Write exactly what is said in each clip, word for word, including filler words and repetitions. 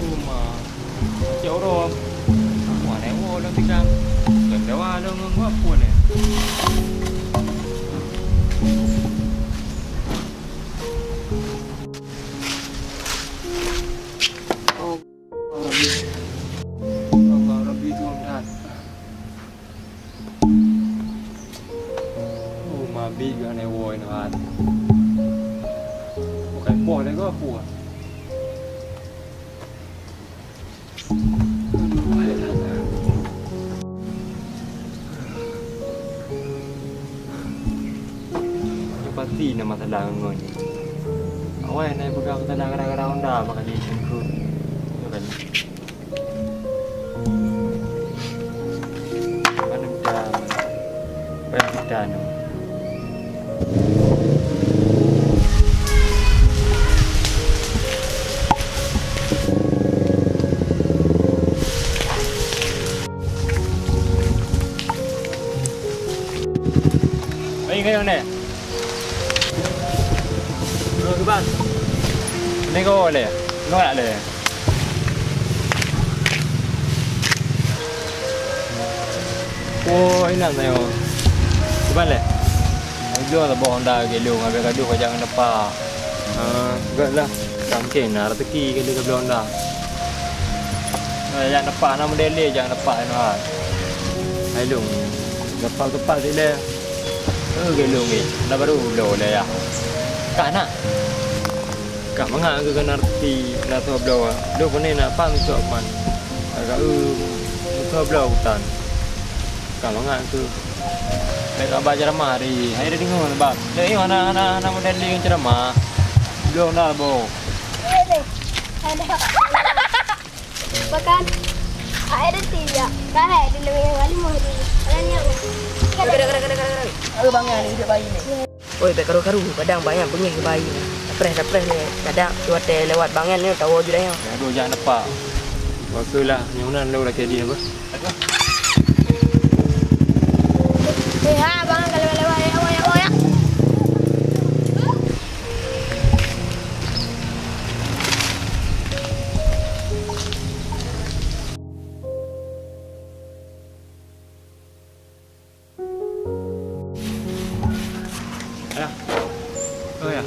Oh ma, cek uroe. Wah, nai woe lôn tikang. Lôn dewa lôn ngon wak pun eh. Oh, Allah Rabbi Tuhan. Oh, mabi geuh nai woe nyoe. Bukan poh lé geuh, poh. Nyoe pasti na masalah ngon nyoe. Awai na peugah masalah gara-gara Honda maka jadi sengkut. Nyoe kan. Mana kita? Mana kita ni? Baik, kayu ni. Dua ke bang. Ni kau boleh. Kau nak boleh. Oh, inan sayo. Kiban lé? Ujong saboh Honda keu lôn, habéh gadoh ka jangan depak. Ha, gét lah. Ka mungken na rezeki keu lôn ka bloe Honda. Ha, jangan depak, na model lé jangan depak inoe. Hai lôn, depak-depak silée. Eh, keu lôn ni, Honda baru bloe lé ya. Ka na. Ka mangat keu keunan rezeki, na soe bloe. Lôn keuneuk na pang cok man. Agak, eh, muka blau utan. Ka mangat tu. Lek abah ceramah hari, hai dah dengar bang. Lek hana, hana, hana model lagi ceramah. Belum dah, bo. Ada. Bahkan, ada tiga. Kahai di lembah lima hari. Ada ni apa? Kada, kada, kada, kada, kada. Ada bang ni, hidup bayi ni. Oi, bèk karu-karu, kadang banyak beungéh keu bayi. Tapreh-tapreh lé, kadang watèe lewat bangai nyoe tawoe ju dayah. Aduh, jak depak. Bakeue lah, nyoe nan lôn lakèe di apa? Eh, ha, bangai ka lewat-lewat, ya Allah, ya Allah, ya. Ayah. Oh, ya.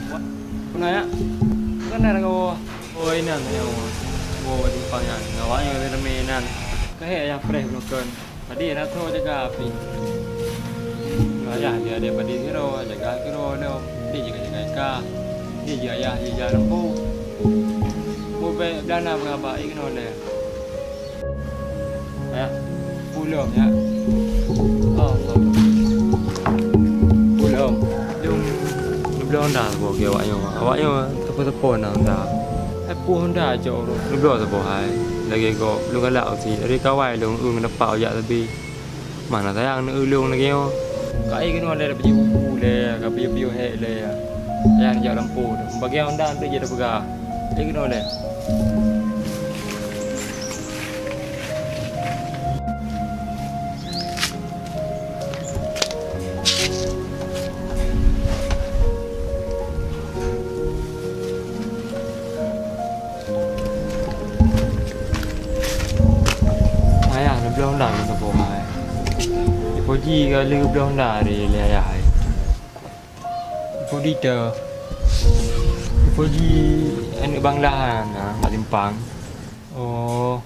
Wah. Puna, ya? Bukan ada kau. Oh, inan, ya. Oh, simpang nyan. Awaknyan ramé inan. Kahé ayah preh bunoe kon. Tadi rasa jaga api. Ayah dia ada pada kiro, jaga kiro dia. Dia juga jaga ikan. Dia juga ayah, dia jalan lembu. Mau bèk belana berabak, ikno dia. Ya, pulang ya. Allah. Pulang. Jom, nibloe Honda saboh keu awak nyoe. Awak nyoe teupeu-teupeu na Honda. Eh, peue Honda cok ureueng. Nibloe saboh hai. Lagèe gob, lôn galak usi. Dari kawai lôn, eu ngon depak ujak sabe. Mana sayang neu lôn lagèe nyoe. Ka ai keunoe lé, pajoh bubu lé, ka pajoh-pajoh hék lé. Sayang jak lampôh. Bagian Honda tu je tapeugah. Ai keunoe lé. Ayah, neubloe Honda keu saboh hai. Ipoji ka lheueh bloe Honda lé ayah hai. Ipoji teuh. Ipoji aneuk bang lahan na bak simpang. Oh,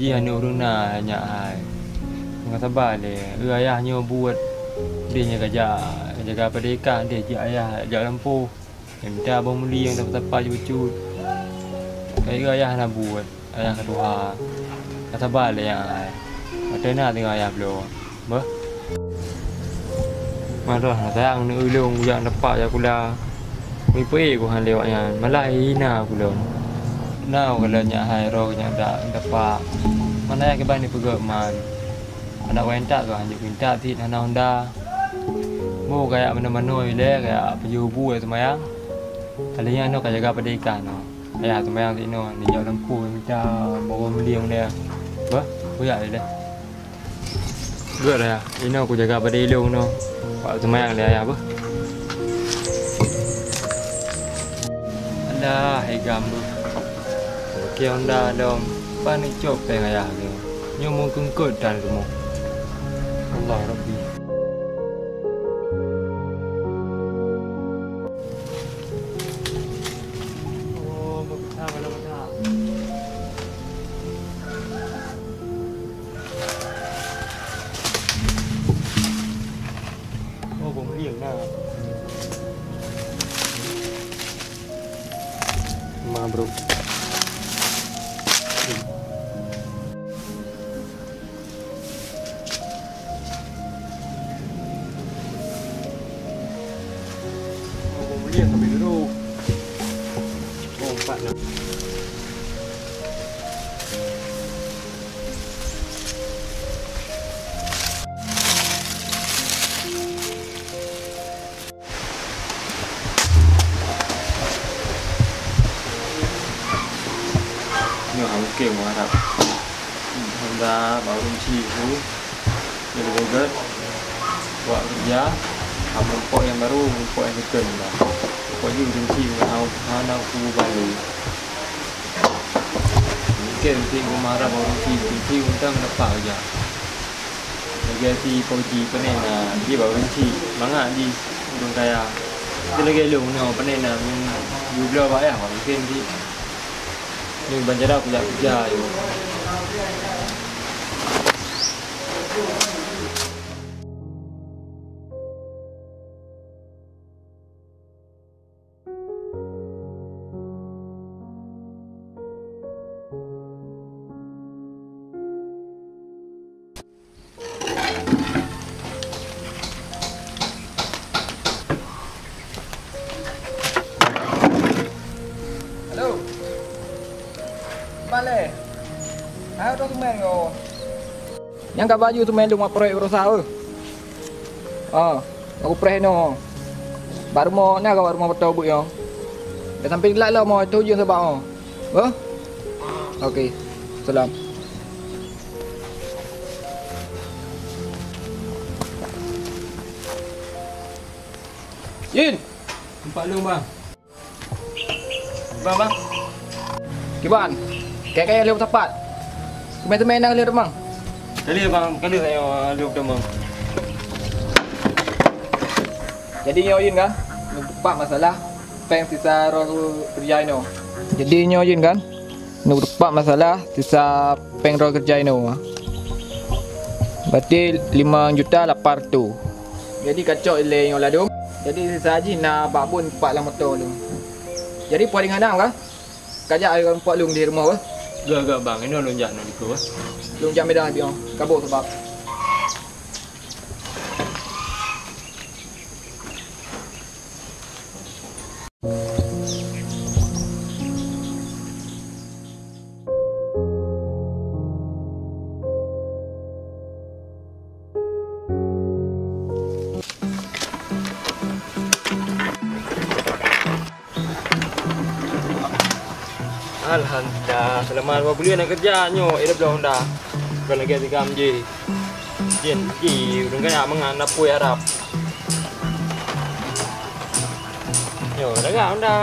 jih aneuk ureueng na nyak hai. Ngon saba lé, eu ayah nyoe buet. Deh nyoe ka jak jaga padé ikan, deh jih ayah jak lampôh. Nyang mita boh mulieng tapa-tapa jih bacut. Kai eu ayah na buet, ayah ka tuha. Ka saba lé nyak hai. Watèe na teungoh ayah bloe. Beuh. Malah sayang neu ulôn kujak neupah jak kula. Meupeue kuhan lewat nyan, malah hina kulôn. Na ulôn nyak hai roh nyak dak neupah. Mana nyang kiban dipeugöt man. Adak wayang tak kah hanjeuet minta cit hana Honda. Mu kayak manoe-manoe ilèe kayak peujeuhu bu ya seumayang. Kali nyan noh ka jaga padé ikan noh. Ayah seumayang cit noh, nijak lampôh minta boh mulieng deh. Beuh, kuyak deh. Gét ayah, inoe kujaga padé ilôn noh. Wak seumayang lé ayah beuh. Ah, hai gam beuh. Oke, Honda dong. Panik cok péng ayah lé. Nyoe mungkin kot dan rumoh. Allah Rabbi. Oh, bagus ah, bagus ah. Oh, bông liêng na. Ma, bro. Oh, bông liêng kami dulu. Oh, empat na. Nyoe hana mungken meuharab. Honda baru meuci su, nyoe beugét, buat kerja, hana muphom nyang baru, muphom nyang second dah. Pokok jih ureueng meuci hana, hana kubalu. Mungken meuci meuharab ureueng meuci, meuci mantong dapat kerja. Lagèe si Fauzi pané na, jih bak ureueng chik, mangat jih ureueng kaya. Tapi lagèe lôn nyoe pané na, jubloe bak yah, mungken jih. Nyoe ban cara kuliah kerja, yo. Halo. Bale. Hai, tu teumèe ko. Nyang ka baju teumèe lôn mak proyek berusaha, eh. Oh, aku preh no. Bak rumoh na ka bak rumoh beutôi buet nyoe. Dah sampai gelak lah mo, itu je sebab mo. Oh? Okey. Salam. Yin. Empat lôn, bang. Bang, bang. Kiban, kaya-kaya lheueh sapat. Teumèe-teumèe na lheueh teumang. Ka lheueh, bang, ka lheueh, ayo, lheueh teumang. Jadi nyoe Yin kan, neuteupah masalah péng sisa roh kerja inoe. Jadi nyoe Yin kan, neuteupah masalah sisa péng roh kerja inoe. Berarti lima juta lapan ratus. Jadi kacok ilèe nyoe ladôm. Jadi sisa jih na bak bun pat lam moto lôn. Jadi puah ringan nam kah? Kajak ayah rumpok lôn di rumoh weh. Gah, gah bang, inoe lôn jak nang dikeue weh. Lôn jak meudang biang, kabôh sabab. Alhamdulillah, selama dua buleuen na keureuja nyoe, eh, dah bloe honda. Bukan lagi tiga M J. Jin, ji, ureueng kaya mangan, apui harab. Nyoe, dah gak honda.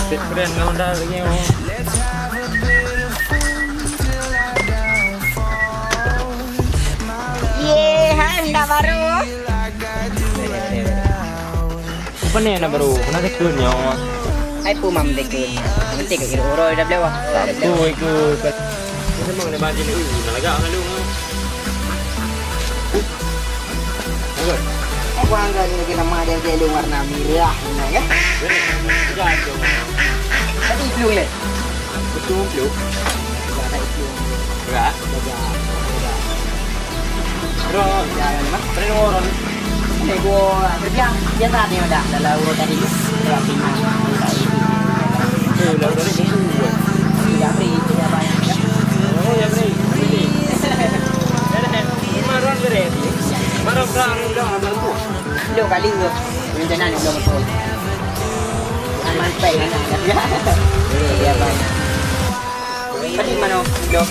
Set brand ngon honda lagi, oh. Ye, hai, honda baru. Apa ni honda baru? Kena tekun nyoe. Hai, pu mam tekun. Nanti ke kira uroi dah beliau. Tak betul ikut. Ini memang ada banjir ni. Uh, nak lagak lalu. Aku anggap ni lagi nama dia, dia warna merah, benar kan? Tapi belum ni. Betul, betul. Dah tak itu. Berat? Dah, dah. Bro, ya, ya, mana orang? Ni gua kerja, dia tak ada dah dalam urut tadi. Berarti mah. Eh, dah tadi buku. Ya, beri, ya, banyak. Oh, ya, beri. Beri. Marah gede. Marah perang. Dua kali ke? Rencana ni belum betul. Aman peng anak. Ya, bang. Tadi mana? Dok.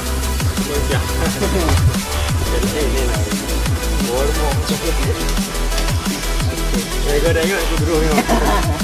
Jadi ini lah. Warmo. Tega dah ingat aku terus tengok.